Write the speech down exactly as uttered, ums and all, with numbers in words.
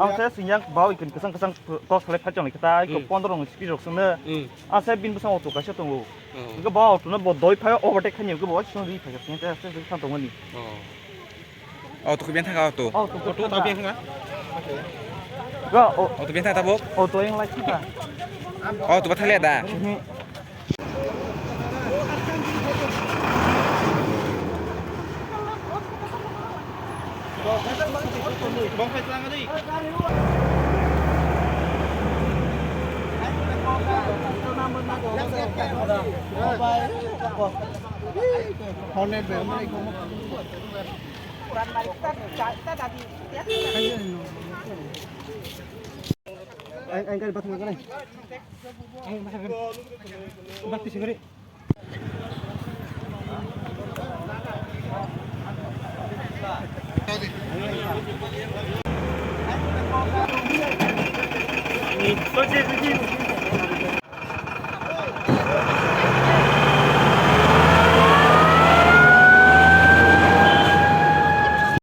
Ang se sinjak bau ikon kesang kesang kos khlai phai chong kita iko Hmm. pondro rong speed rok sungno. Hmm. Ang se bin bwsang auto kaisa tongo. Oh. Iko bau auto no bo doi phai overtake khani iko bo sung ri phai sinjak se se sang tongoni. Oh. Auto ko biang thang auto. Auto ko Auto biang thang. Ga o Auto biang thang tabuk. Auto yang lai kita. Auto ba thang le da. Ang, ang gari batang gari. Bak pisi gari.